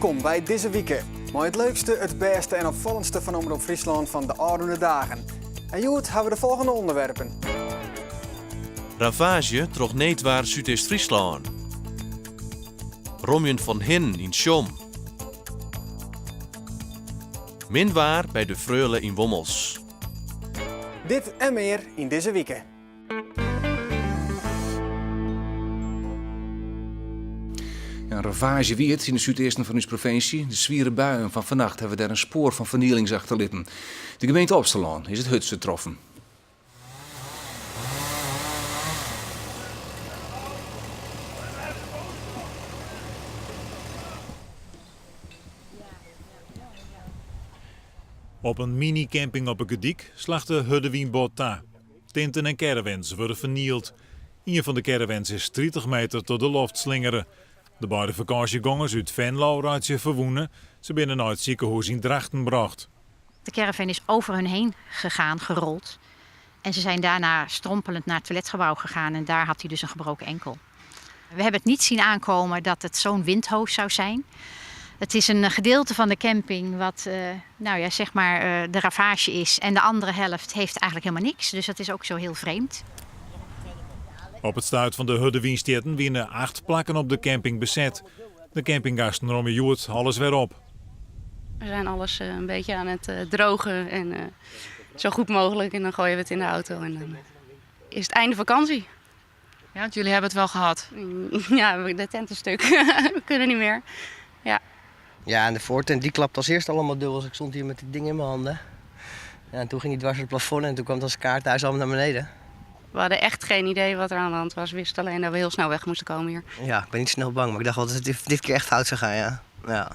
Wolkom by dizze wike. Mei it leukste, it bêste en opfallendste fan Omrop Fryslân fan de ôfrûne dagen. En hjoed hawwe we de folgjende ûnderwerpen. Ravaazje troch needwaar Súdeast-Fryslân. Romjen fan hinnen yn Tsjom. Min waar by de Freule yn Wommels. Dit en mear yn dizze wike. In ravaazje wie it yn de súdeasten fan ús provinsje. De swiere buien fan fannacht hawwe dêr in spoar fan fernielings achterlitten. De gemeente Opsterlân is it hurdste troffen. Op in minicamping op 'e Gerdyk slacht de hurde wyn bot ta. Tinten en caravans wurde fernield. Ien fan de caravans is 30 meter troch de loft slingere. De beide fakânsjegongers út Venlo reitsje ferwûne. Se binne nei it sikehûs yn Drachten brocht. De caravan is over hun heen gegaan, gerold. En ze zijn daarna strompelend naar het toiletgebouw gegaan en daar had hij dus een gebroken enkel. We hebben het niet zien aankomen dat het zo'n windhoos zou zijn. Het is een gedeelte van de camping wat eh, nou ja, zeg maar, eh, de ravage is. En de andere helft heeft eigenlijk helemaal niks. Dus dat is ook zo heel vreemd. Op it stuit fan de hurde wynstjitten wiene acht plakken op de camping beset. De campinggasten romje hjoed alles wer op. We zijn alles eh, een beetje aan het drogen en zo goed mogelijk. En dan gooien we het in de auto en dan is het einde vakantie. Ja, want jullie hebben het wel gehad. Ja, de tent is stuk. We kunnen niet meer. Ja. Ja, en de voortent die klapt als eerst allemaal dubbel. Dus ik stond hier met die ding in mijn handen. Ja, en toen ging hij dwars het plafond en toen kwam het als kaarthuis allemaal naar beneden. We hadden echt geen idee wat er aan de hand was. We wisten alleen dat we heel snel weg moesten komen hier. Ja, ik ben niet snel bang, maar ik dacht wel dat het dit keer echt fout zou gaan, ja. ja.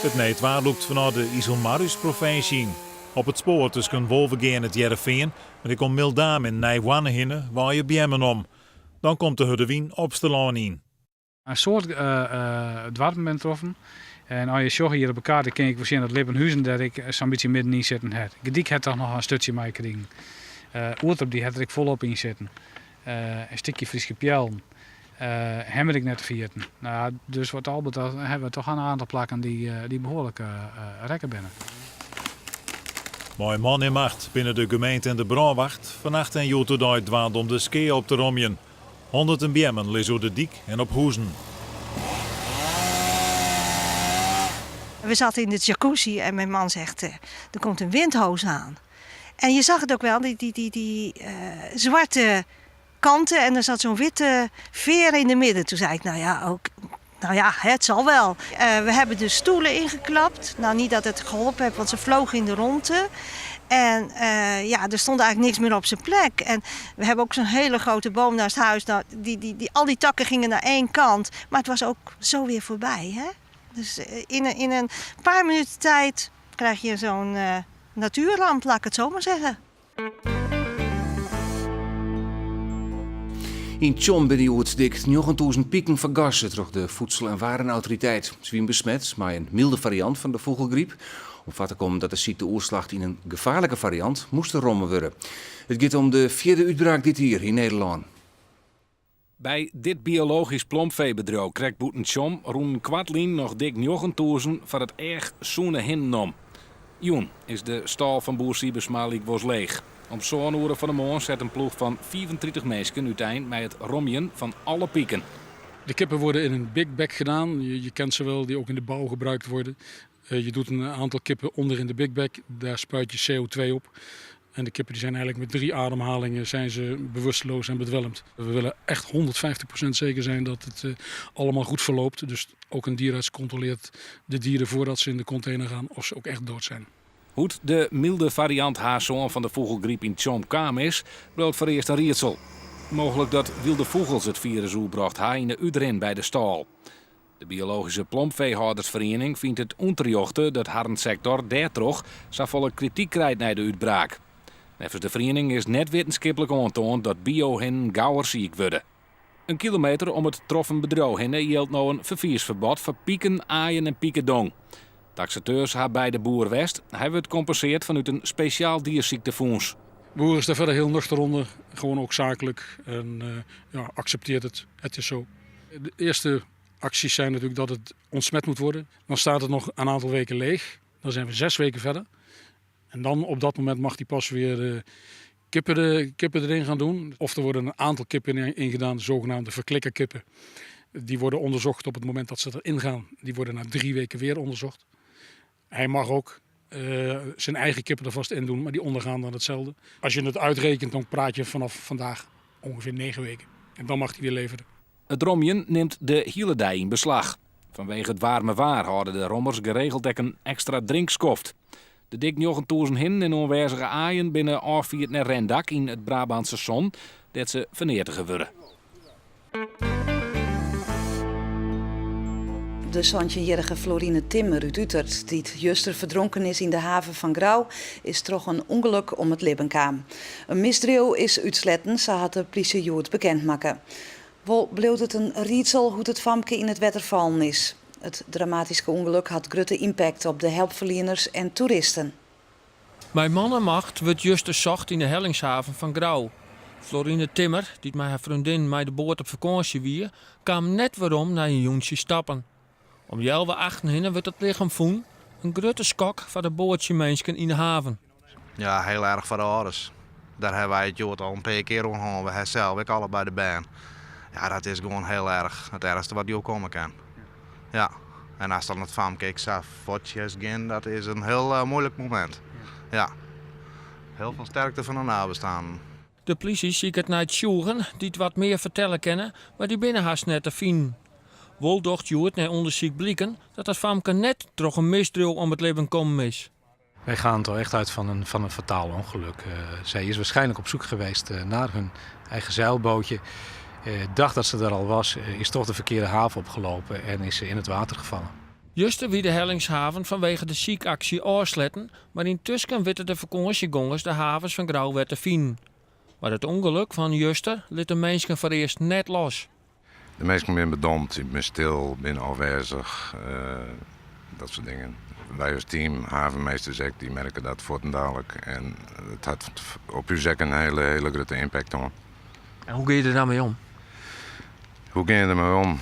It needwaar lûkt fanôf de Iselmarusprovinsje yn. Op it spoar tusken Wolvegea en It Hearrenfean, mar ek om Mildaam en Nijhoarne hinne waaie beammen om. Dan komt de hurde wyn Opsterlân yn. In soad doarpen binne troffen. En as je sjogge hjir op de kaart, dan kin ik wol sjen dat Lippenhuzen dêr ek sa'n bytsje middenyn sitten hat. Gerdyk hat toch noch in sturtsje meikrigen. Oerterp dy hat der ek folop yn sitten. In stikje Fryske Peallen. Hemrik net te ferjitten. Dus wat al betreft hawwe we toch in aantal plakken dy't behoarlik rekke binne. Mei man en macht binne de gemeente en de brânwacht fannacht en hjoed-de-dei dwaande om de skea op te romjen. Honderden beammen lizze oer de dyk en op hûzen. We zaten in de jacuzzi en mijn man zegt, er komt een windhoos aan. En je zag het ook wel, die, die, die, die uh, zwarte kanten en er zat zo'n witte veer in de midden. Toen zei ik, nou ja, ook, nou ja, het zal wel. Uh, we hebben de stoelen ingeklapt. Nou, niet dat het geholpen heeft, want ze vlogen in de rondte. En uh, ja, er stond eigenlijk niks meer op zijn plek. En we hebben ook zo'n hele grote boom naast huis. Nou, die, die, die, al die takken gingen naar één kant. Maar het was ook zo weer voorbij, hè? Dus eh, in, in een paar minuten tijd krijg je zo'n uh, natuurramp, laat ik het zo maar zeggen. Yn Tsjom binne hjoed dik 9000 piken fergasse troch de Voedsel en Warenautoriteit. Se wiene besmet mei in mylde fariant fan de fûgelgryp. Om foar te kommen dat de sykte oerslacht yn in gefaarlike fariant, moast der romme wurde. It giet om de fjirde útbraak dit jier yn Nederlân. By dit biologysk plomfeebedriuw krekt bûten Tsjom rûnen koartlyn noch dik 9000 foar it each sûne hinnen om. Jûn is de stâl fan boer Sybesma lykwols leech. Om sân oere fan 'e moarn set in ploech fan 35 minsken útein mei it romjen fan alle piken. De kippen worden in een big bag gedaan. Je, je kent ze wel, die ook in de bouw gebruikt worden. Eh, je doet een aantal kippen onder in de big bag, daar spuit je CO2 op. En de kippen die zijn eigenlijk met drie ademhalingen zijn ze bewusteloos en bedwelmd. We willen echt 150% zeker zijn dat het eh, allemaal goed verloopt. Dus ook een dierenarts controleert de dieren voordat ze in de container gaan of ze ook echt dood zijn. Hoe't de mylde fariant H sân fan de fûgelgryp yn Tsjom kaam is, bliuwt foarearst in riedsel. Mooglik dat wylde fûgels it firus oerbrocht ha yn de útrin by de stâl. De biologyske plomfeehâldersferiening fynt it ûnterjochte dat harren sektor dêrtroch safolle krityk krijt nei de útbraak. Neffens de feriening is net wittenskiplik oantoand dat biohinnen gauwer siik wurde. In kilometer om it troffen bedriuw hinne jildt no in ferfiersferbod foar piken, aaien en pikedong. Taksateurs ha by de boer west. Hy wurdt kompenseard fanút in spesjaal diersyktefonds. Boer is daar verder heel nuchter onder, gewoon ook zakelijk en ja, accepteert het. Het is zo. De eerste acties zijn natuurlijk dat het ontsmet moet worden. Dan staat het nog een aantal weken leeg. Dan zijn we 6 weken verder. En dan op dat moment mag hij pas weer kippen erin gaan doen. Of er worden een aantal kippen in gedaan, de zogenaamde verklikkerkippen. Die worden onderzocht op het moment dat ze erin gaan. Die worden na 3 weken weer onderzocht. Hij mag ook zijn eigen kippen er vast in doen, maar die ondergaan dan hetzelfde. Als je het uitrekent, dan praat je vanaf vandaag ongeveer 9 weken. En dan mag hij weer leveren. Het romjen neemt de hele dij in beslag. Vanwege het warme waar houden de rommers geregeld ook een extra drinkskoft. De dik 9000 hinnen en onwijzige aaien binnen afviert naar Rendak in het Brabantse Son, dat ze verneertigen worden. De 17-jarige Florine Timmer uit Utrecht, die het juster verdronken is in de haven van Grou, is toch een ongeluk om het libben kwam. Een misdrijf is uitsletten, ze had de politie Jood bekendmaken. Wel bleef het een riedsel hoe het famke in het wetter vallen is. Het dramatische ongeluk had grote impact op de helpverleners en toeristen. Mijn mannenmacht wordt juist zocht in de hellingshaven van Grou. Florine Timmer, die met haar vriendin mij de boord op vakantie wie, kwam net waarom naar een joentje stappen. Om jelwe achten heen werd het lichaam voen, een grote schok van de boordje mensen in de haven. Ja, heel erg voor de ouders. Daar hebben wij het Jood al een paar keer om gehad. We hebben zelf ook allebei de baan. Ja, dat is gewoon heel erg. Het ergste wat je ook komen kan. Ja. En als dan het famke ik zag fotjes gaan, dat is een heel moeilijk moment. Ja. Heel veel sterkte van de nabestaanden. De politie ziet het naar het sjoegen, die het wat meer vertellen kennen, maar die binnen haast net te vinden. Wol docht Joert naar onderzoek blikken dat het famke net troch een misdrijf om het leven komen is. Wij gaan toch echt uit van een fataal ongeluk. Zij is waarschijnlijk op zoek geweest naar hun eigen zeilbootje. Dacht dat ze er al was, is toch de verkeerde haven opgelopen en is ze in het water gevallen. Juste wie de Hellingshaven vanwege de ziekactie oorsletten, maar intussen witten de vakantiegongers de havens van Grou weer te vinden. Maar het ongeluk van Juster liet de mensen voor eerst net los. De mensen zijn bedompt, ik ben stil, ben afwezig, dat soort dingen. Wij als team, havenmeesters, die merken dat voortdurend. En het had op uw zek een hele, hele grote impact on. En hoe ga je er nou mee om? Hoe ga je ermee om?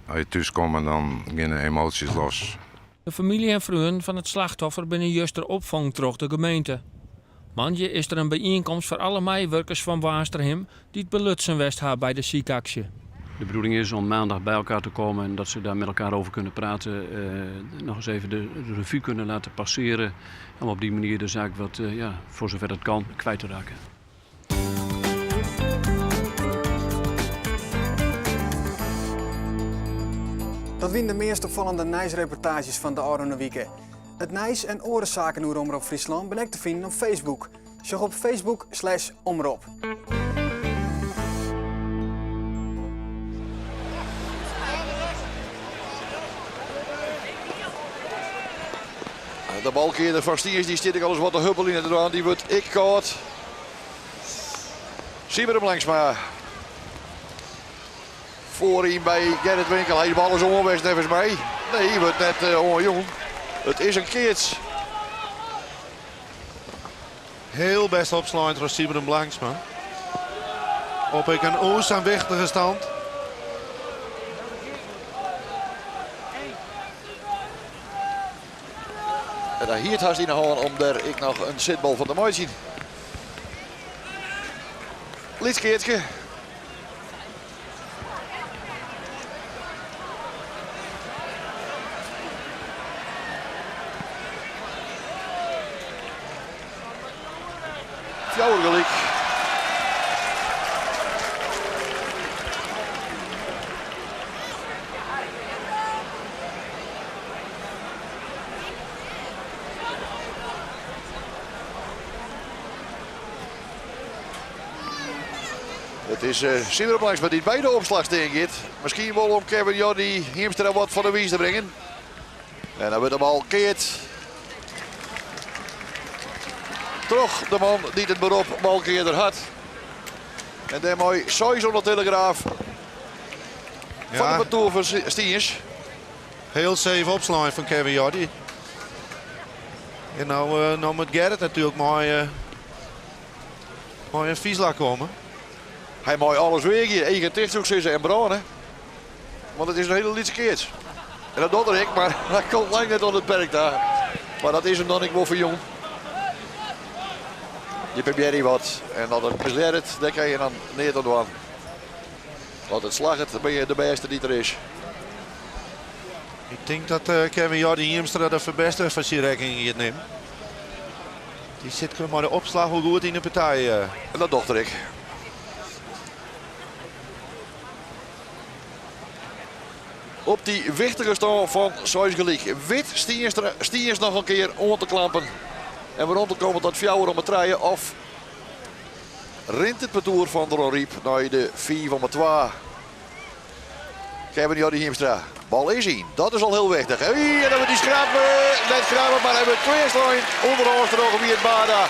Als je thuis komt, dan gaan de emoties los. De familie en vrienden van het slachtoffer binnen juist opvang troch de gemeente. Mandje is er een bijeenkomst voor alle meiwerkers van Boarnsterhim die het belutsen west haar bij de ziekactie. De bedoeling is om maandag bij elkaar te komen en dat ze daar met elkaar over kunnen praten. Nog eens even de revue kunnen laten passeren. Om op die manier de zaak wat, voor zover dat kan, kwijt te raken. Dat wien de meest opvallende nieuwsreportages van de Oranje Wieken. Het nieuws en oorzaken over Omrop Friesland ben ik te vinden op Facebook. Zoek op Facebook slash Omrop. De balkeerder van Stiers die zit ik alles wat de huppel in het eraan. Die wordt ik koud. Zien we hem langs maar. Voorin bij Gerrit Winkel. Hij de bal is onwest volgens mij. Nee, hij wordt net onjong. Het is een keertje. Heel best opslaan door Sybren Blanksma. Op ik een oerzaamwichtige stand. En daar hier het haast in de hand om daar ik nog een zitbal van de mooi zien. Lietskeertje. Fjouwergelijk. Het is Sybren Blanksma die bij de opslag steekt. Misschien wel om Kevin Jordi Hiemstra wat van de wies te brengen. En dan wordt de bal keert. Toch de man die het beroep balkeerder had. En daarmee Sois onder de Telegraaf. Van de partour van Stiens. Heel safe opslaan van Kevin Jordi. En nou moet Gerrit natuurlijk mooi Mei in fysla komme. Hy mei alles weagje, eagen ticht soe ik sizze en brâne. Want it is in hiele lytse keats. En dat docht er ek, mar hy komt lang net oan it perk ta. Mar dat is him dan ek wol ferjûn. Je probearje wat en as it mislearret, dêr kan je dan neat oan dwaan. As it slagget, dan bin je de bêste dy't der is. Ik tink dat Kevin Jordi Hiemstra de ferbêste foar syn rekkening giet nimmen. Dy sit mei de opslach wol goed yn de partij. En dat docht er ek. Op dy wichtige stân fan seis gelyk wit Stiens noch in kear oan te klampen en werom te kommen tot fjouwer om 'e trije of rint it partoer fan Dronryp nei de fiif om 'e twa. Kevin Jordi Hiemstra, bal is yn. Dat is al hiel wichtich. Hey, en dan wurdt dy skrappe, net skrappe, mar hy wurdt klearslein ûnderhâns troch Wiert Bada.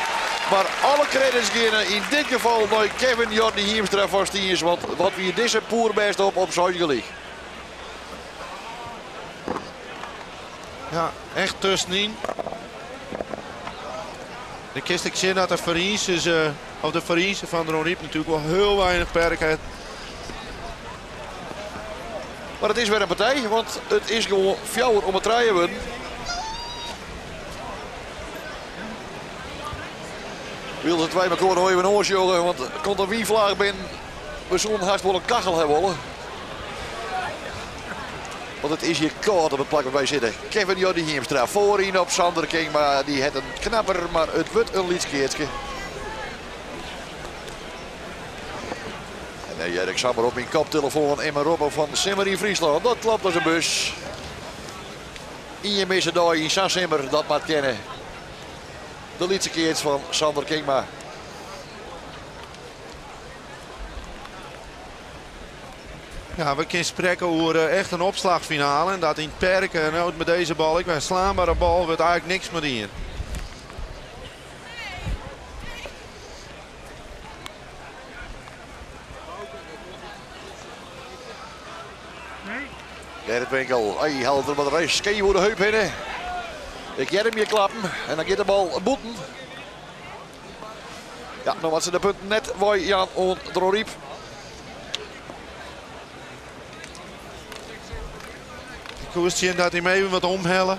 Mar alle credits geane yn dit gefal nei Kevin Jordi Hiemstra fan Stiens, want wat wie dizze poerbêst op op seis gelyk. Ja, echt tuskenyn. Dan kinst ek sjen dat de foarynses, of de foarynse fan Dronryp natuerlik wol hiel weinich perk hat. Mar it is wer in partij, want it is gewoan fjouwer om 'e trije wurden. Wylst it wy mekoar noch even oansjogge, want der komt in wynflaach binnen. We soenen hast wol in kachel ha wolle. Want it is hjir kâld op it plak wêr't wy sitte. Kevin Jordi Hiemstra foaryn op Sander Kingma. Dy hat in knapper, mar it wurdt in lyts keatske. En dan hear ik samar op myn koptelefoan immen roppen fan Simmer yn Fryslân. Dat klopt as in bus. Ien misse dei yn sa'n simmer, dat moat kinne. De lytse keats fan Sander Kingma. Ja, we kinne sprekke oer echt in opslachfinale. En dat yn it perk, no mei dizze bal ek wer in slaanbere bal, wurdt eigentlik niks mear dien. Gerrit Winkel, hy hellet der wat skeef oer de heup hinne. Ik hear him hjir klappen en dan giet de bal bûten. Ja, no moat se de punten net wei jaan oan Dronryp. Ik koe sjen dat hy him even wat omhelle.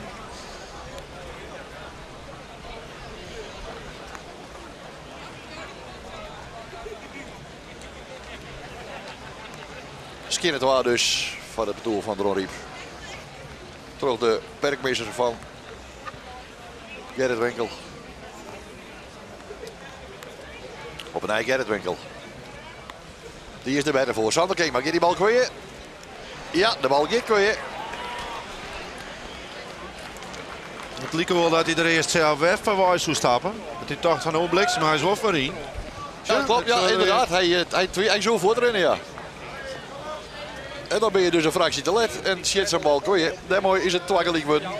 Skjin it waar dus foar it partoer fan Dronryp. Troch de perkmisser fan Gerrit Winkel. Op 'e nij Gerrit Winkel. Dy is der better foar. Sander Kingma, giet dy bal kwyt? Ja, de bal giet kwyt. It like wol dat hy der earst sels wer foarwei soe stappe. Dat hy tocht fan oh bliksem, hy is wol foaryn. Ja, klopt, ja, ynderdaad. Hy, hy, hy soe fuortrinne, ja. En dan binne je dus in fraksje te let en sjit sa'n bal kwyt. Dêrmei is it twa gelyk wurden.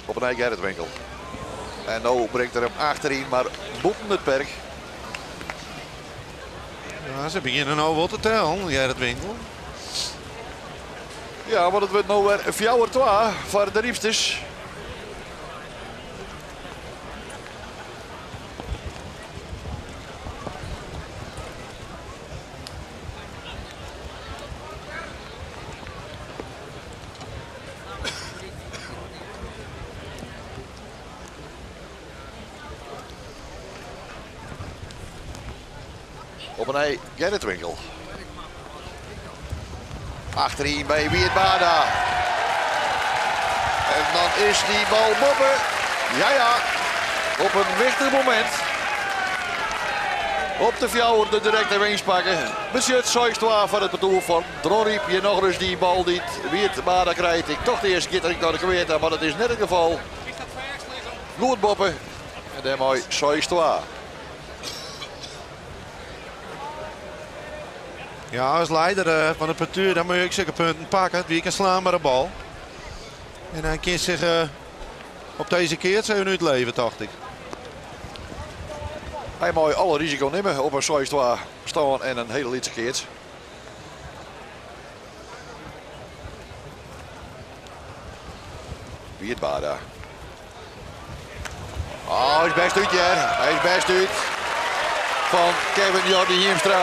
Op 'e nij Gerrit Winkel. En no bringt er him achteryn, mar bûten it perk. Ja, se begjinne no wol te tellen, Gerrit Winkel. Ja, want it wurdt no wer 4-2 foar de Rypsters. Op 'e nij Gerrit Winkel. Achteryn by Wiert Bada. En dan is dy bal boppe. Ja, ja. Op in wichtich momint. Op de fjouwer de direkte winst pakke. Betsjut 6-2 foar it partoer fan Dronryp. Hjir nochris dy bal dy't Wiert Bada krijt. Ik tocht earst giet er ek nei de kweerte, mar dat is net it gefal. Goed boppe. En dêrmei 6-2. Ja, as lieder eh, fan it partoer dan moatte je ek sokke punten pakke. It wie ek in slaanbere bal. En hy kin sich eh, op dizze keats even útleve, tocht ik. Hy mei alle risiko nimme op in 6-2 stân en in hiele lytse keats. Wierd Baarda. Oh, hy is bêst út hear. Hy is bêst út. Fan Kevin Jordi Hiemstra.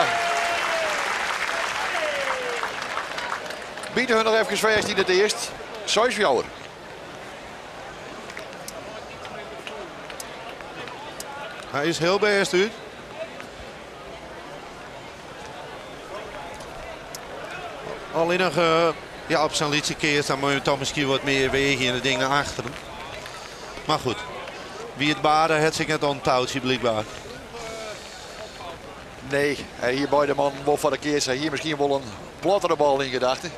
Bite hun noch efkes fêst yn it earst. 6-4. Hy is hiel bêst út. Allinnich ja, op sa'n lytse keats dan moat je toch miskien wat mear weagje en de dingen achteren. Maar goed, Wierd Baarda hat sich net oan it toutsje blykber. Nee, hy hie beide mannen wol foar de keats. Hy hie miskien wol in plattere bal yn gedachten.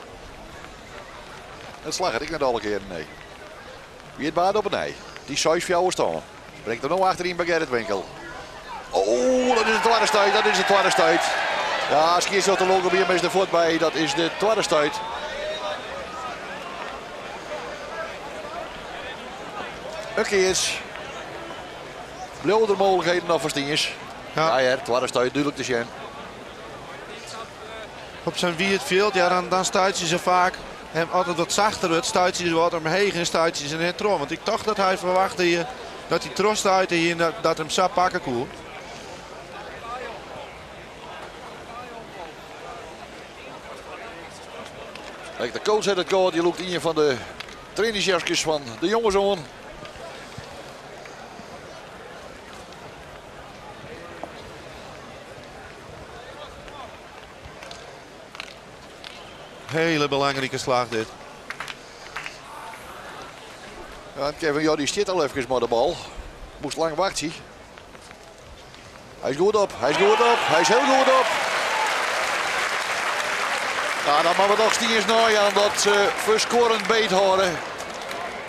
It slagget ek net alle kearen, nee. Wierd Baarda op 'e nij. Dy 6-4 stân. Bringt er no achteryn by Gerrit Winkel. Oh, dat is de twadde stuit. Dat is de twadde stuit. Ja, skiedsrjochter Lolke Bierma is der fuort by. Dat is de twadde stuit. In keats. Bliuwe der mooglikheden noch foar Stiens? Ja, hear, twadde stuit dúdlik te sjen. Op sa'n wiet fjild, ja, dan, dan stuitsje se faak. En as it wat sachter wurdt, stuitsje se wat omheech en stuitsje se net troch. Want ik tocht dat hy ferwachte hie dat hy trochstuite hie en dat, dat him sa pakke koe. Kijk, de coach hat it kâld. Dy lûkt ien fan de trainingsjaskes fan de jonges oan. Hele belangrike slach dit. Ja, Kevin Jordi stiet al even mei de bal. Moast lang wachtsje. Hy is goed op, hy is goed op, hy is hiel goed op. Ja, dan moatte we dochs Stiens neijaan dat se ferskuorrend beet hâlde.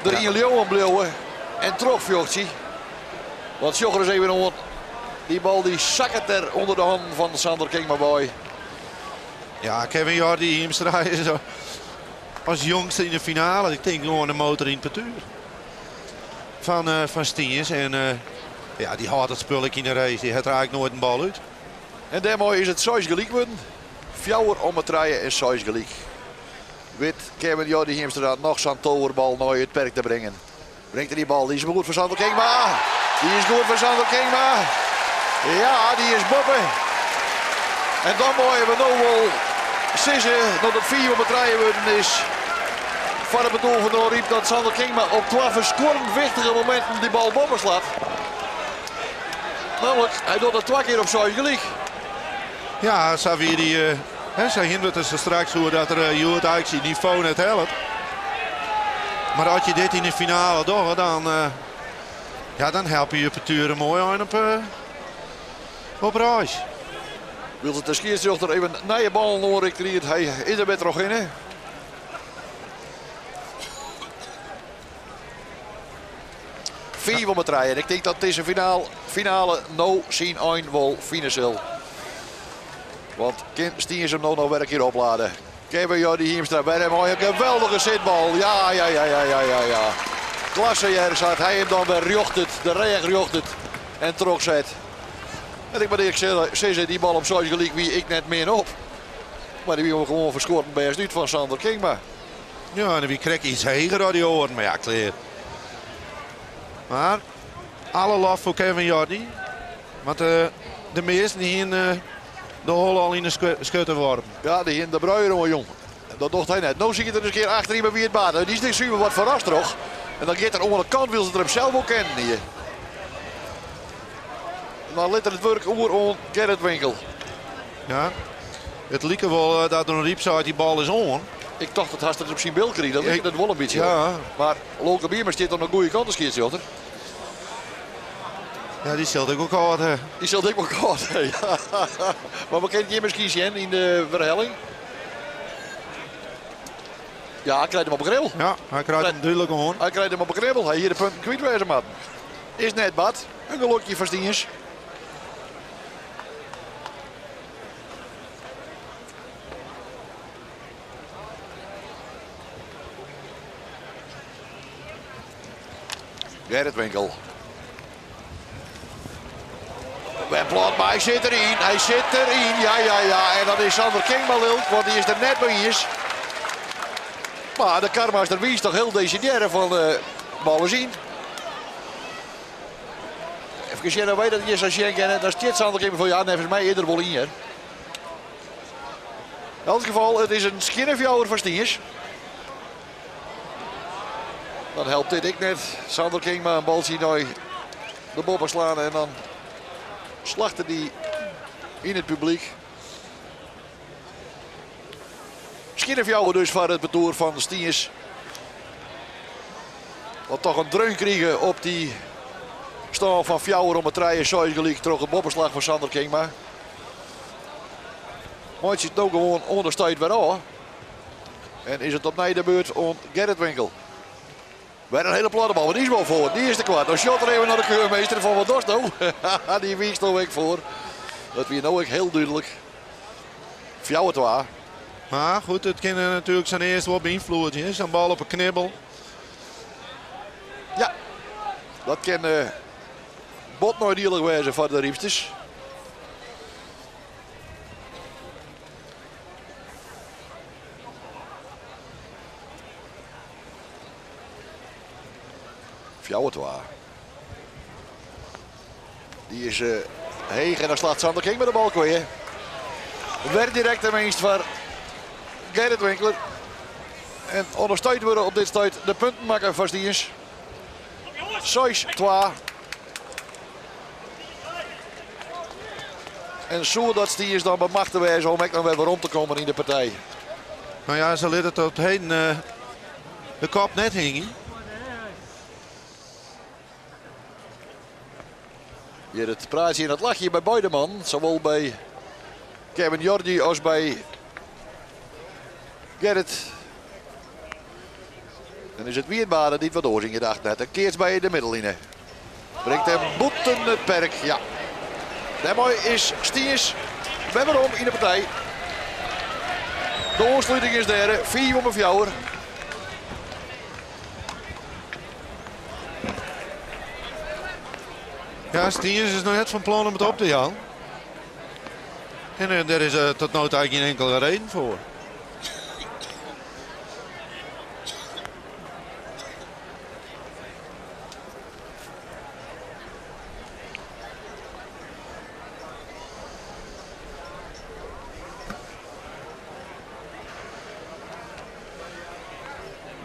Der yn leauwen bliuwe en trochfjochtsje. Want sjoch ris even oan. Dy bal dy sakket der ûnder de hannen fan Sander Kingma wei. Ja, Kevin Jordi Hiemstra is as jongste yn de finale. Ik tink gewoan de motor yn it partoer fan, uh, fan Stiens. En uh, ja, dy hâldt it spul ek yn de race. Dy hat der eigentlik noait in bal út. En dêrmei is it seis gelyk wurden. Fjouwer om 'e trije en seis gelyk. Wit Kevin Jordi Hiemstra noch sa'n toverbal nei it perk te bringen. Bringt er dy bal, dy is goed foar Sander Kingma. Dy is goed foar Sander Kingma. Ja, dy is boppe. En dan meie we no wol sizze dat it fiif om 'e trije wurden is foar it partoer fan Dronryp dat Sander Kingma op twa ferskuorrend wichtige mominten dy bal boppe slacht. Nammentlik, hy docht it twa kear op seis gelyk. Ja, sa wie dy, eh, sa hiene we it der straks oer dat er eh, hjoed eigentlik syn nivo net hellet. Mar as je dit yn de finale dogge, dan, eh, ja, dan helpe je je parturen moai ein op, op reis. Wylst de skiedsrjochter even nije ballen oanrikt ried, hy is der wer trochhinne. Fiif om 'e trije. En ik tink dat dizze finale no syn ein wol fine sil. Want kin Stiens him no noch wer in kear oplade? Kevin Jordi Hiemstra wer mei in geweldige sitbal. Ja, ja, ja, ja, ja, ja, ja. Klasse hear, sa't hy him dan wer rjochtet, de rêch rjochtet en trochset. En ik moat earlik sizze, dy bal op seis gelyk wie ek net min op. Mar dy wie gewoan ferskuorrend bêst út fan Sander Kingma. Ja, en dan wie krekt iets heger as dy oaren, mar ja, klear. Mar alle lof foar Kevin Jordi. Want eh, de measten hiene eh, de holle al yn de skurte worpen. Ja, dy hiene de bruier oan, jong. Dat docht hy net. No siket er ris in kear achteryn by Wierd Baarda. Dy is nik suver wat ferrast troch. En dan giet er oan de kant wylst er him sels wol kennen hie. En dan lit er it wurk oer oan Gerrit Winkel. Ja, it like wol eh, dat Dronryp sei dy bal is oan. Ik tocht dat hast it op syn bil krige. Dat like it wol in bytsje Ja. op. Mar Lolke Bierma stiet oan de goede kant, de skiedsrjochter. Ja, dy sil it ek wol kâld ha. Dy sil it ek wol kâld ha, ja. Mar we kinne it hjir miskien sjen yn de werhelling. Ja, hy krijt him op 'e grill. Ja, hy krijt him dúdlik oan. Hy krijt him op 'e knibbel. Hy hie de punten kwyt wêze moatten. Is net bard. In gelokje foar Stiens. Gerrit Winkel. Wer plat, mar hy sit deryn. Hy sit deryn. Ja, ja, ja. En dan is Sander Kingma lilk, want dy is der net mei iens. Mar de karmaster wiist toch hiel desidearre fan... Bal is yn. Even sjen of wy dat hjir sa sjen kinne. Dan stiet Sander Kingma foar. Ja, neffens my is der wol ien. In elts gefal, it is in skjinne fjouwer foar Stiens. Dan helpt dit ek net. Sander Kingma in baltsje nei de boppe slaan en dan slacht er dy yn it publyk. Skjinne fjouwer dus foar it partoer fan Stiens. Wat toch in dreun krige op dy stân fan fjouwer om 'e trije, seis gelyk troch it boppeslach fan Sander Kingma. Meitsje it no gewoan oan de stuit wer ôf. En is it opnij de beurt oan Gerrit Winkel. Wer in hiele platte bal, want dy is wol foar. Dy is te koart. Dan sjocht er even nei de keurmeester fan wat dochst no? Dy wiist no ek foar. Dat wie no ek hiel dúdlik. 4-2. Maar goed, it kin natuerlik sa'n earst wol beynfloedzje. Sa'n bal op 'e knibbel. Ja, dat kin uh, bot neidielich wêze foar de Rypsters. 4-2. Dy is uh, heech en dan slacht Sander Kingma de bal kwyt. Wer direkt de winst foar Gerrit Winkler. En ûndersteund wurde op dit stuit de punten makke foar Stiens. 6-2. En soe dat Stiens dan bemachte wêze om ek noch wer werom te kommen yn de partij? Nou ja, se litte tot heden uh, de kop net hingjen. Hjir it praatsje en it lachje by beide mannen. Sawol by Kevin Jordi as by Gerrit. Dan is it Wierd Bade dy't wat oars yn gedachten hat. In keats by de middelline. Bringt him bûten it perk. Ja. Dêrmei is Stiens wer werom yn de partij. De oansluting is dêr. 5 om 4. Ja, Stiens is noch net fan plan om it op te jaan. En uh, dêr is uh, tot no ta gjin inkelde reden foar.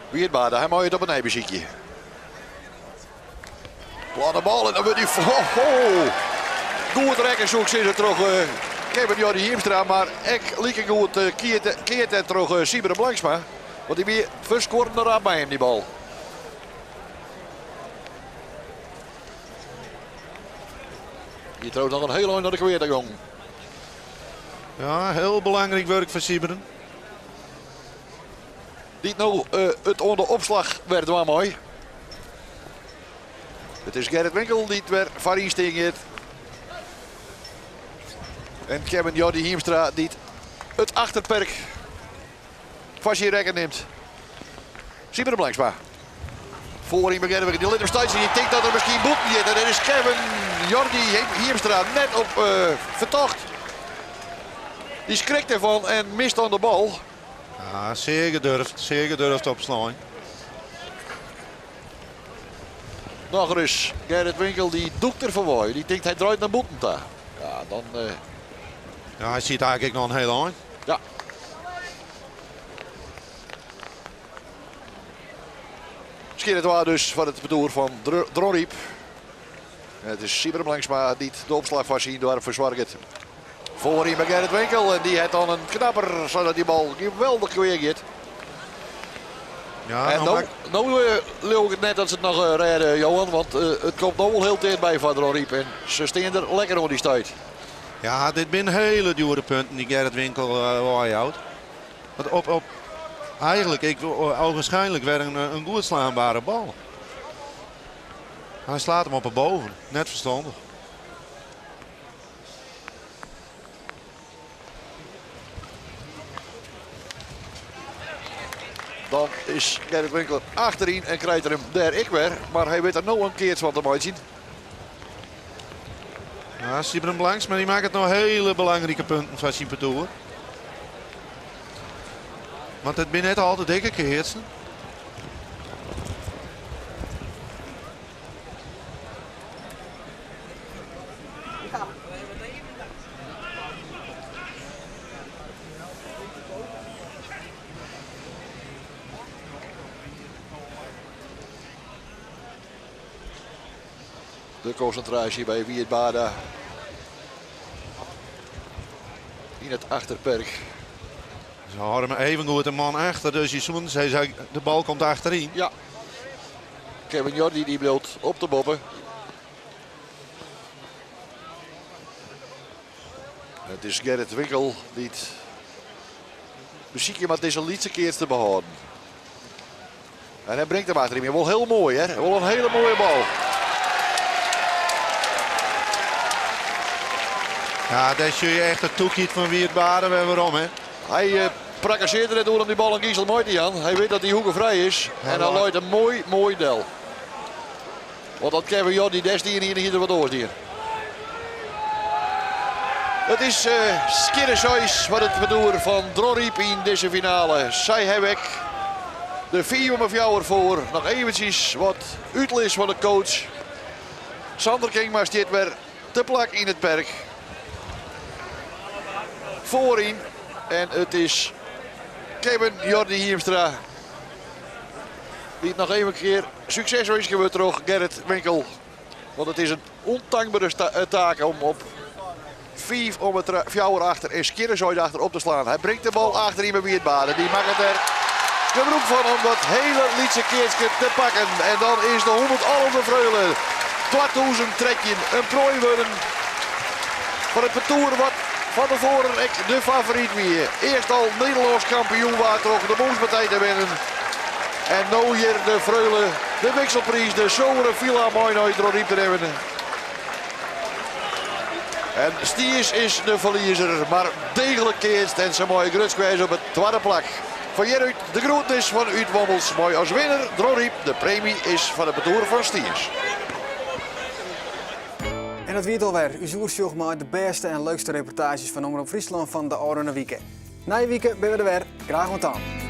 Wierd Bade, hy mei it op 'e nij besykje. Platte bal en dan wurdt hy oh, oh. goed rekke, soe ik sizze, troch uh, Kevin Jordi Hiemstra. Mar ek like goed uh, keard, keard troch uh, Sybren Blanksma. Want dy wie ferskuorrende rap by him, dy bal. Dy trouwens noch in hiel ein nei de kweade gong. Ja, hiel belangryk wurk foar Sybren. Dy't no uh, it oan de opslach wer dwaan mei. It is Gerrit Winkel dy't wer foaryn stean giet. En Kevin Jordi Hiemstra dy't it achterperk foar syn rekken nimt. Sybren Blanksma. Foaryn by Gerrit Dy lit him stuitsje. Dy tinkt dat er miskien bûten giet. En dêr is Kevin Jordi Hiemstra net op uh, fertocht. Dy skrikt derfan en mist dan de bal. Ja, zeer gedurfd. Zeer gedurfd opslaan. Noch ris Gerrit Winkel dy dûkt der foarby. Dy tinkt hy draait nei bûten ta. Ja, dan... Uh... Ja, hy siet eigentlik noch in hiel ein. Ja. Skjinne twa dus foar it partoer fan Dronryp. It is Sybren Blanksma dy't de opslach foar syn doarp fersoarget. Foaryn by Gerrit Winkel en dy hat dan in knapper sadat dy bal geweldich kwear giet. Ja, en no, no uh, leau ik it net dat se it noch uh, rêde, Johan, want uh, it komt no wol hiel ticht by foar Dronryp en se stean der lekker oan dy stuit. Ja, dit binne hiele djoere punten dy't Gerrit Winkel uh, weijout. Want op, op, eigentlik, ik, ogenschijnlijk wer in goed slaanbere bal. Hy slaat him op 'e boven, net ferstannich. Dan is Gerrit Winkler achteryn en krijt er him dêr ek wer. Mar hy wit der no in keats fan te meitsjen. Ja, Sybren Blanksma dy makket no hiele belangrike punten foar syn partoer. Want it binne net al te dikke keatsen. De konsintraasje by Wierd Baarda yn it achterperk. Ze hâlde him even goed in man achter, dus je soenen sizze de bal komt achteryn. Ja. Kevin Jordi die bliuwt op de boppe. It is Gerrit Winkel dy't besykje moat dizze lytse keats te behâlden. En hy bringt him achteryn. Wol hiel moai, hè? Wol in hiele moaie bal. Ja, dêr sjogge je echt it tûkheid fan Wierd Baarda wer werom, hè? Hy uh, prakkesearret der net oer om dy bal in gizel mei te jaan. Hy wit dat dy hoeke frij is. En hy leit him moai, moai del. Want dat Kevin Jordi dêr stien hie, hie er wat oars dien. It is uh, skjinne seis foar it partoer fan Dronryp yn dizze finale. Sy hawwe ek de 5 om 4 foar. Noch eventsjes wat útlis fan de coach. Sander Kingma stiet wer te plak yn it perk. Foaryn. En it is Kevin Jordi Hiemstra. Dy't noch even in kear sukses winske wurdt troch Gerrit Winkel. Want it is in ûntankbere eh, taak om op 5 om 4 achter en skjinne seis achter op te slaan. Hy bringt de bal achteryn by Wierd Baarda. Dy makket der gebrûk fan om dat hiele lytse keatske te pakken. En dan is de 111e Freule 2013 in proai wurden foar it partoer wat fan tefoaren ek de favoryt wie. Earst al Nederlânsk kampioen waard troch de Bûnspartij te winnen. En no hjir de Freule, de wikselpriis, de sulveren filla mei nei Dronryp te nimmen. En Stiens is de ferliezer, mar deeglik keatst en se meie grutsk wêze op it twadde plak. Fan hjirút de groetnis fan út Wommels mei as winner Dronryp. De premy is foar it partoer fan Stiens. En dat wie it alwer, ús oersjoch mei de bêste en leukste reportaazjes fan Omrop Fryslân fan de ôfrûne wike. Nije wike binne we der wer. Graach oant dan.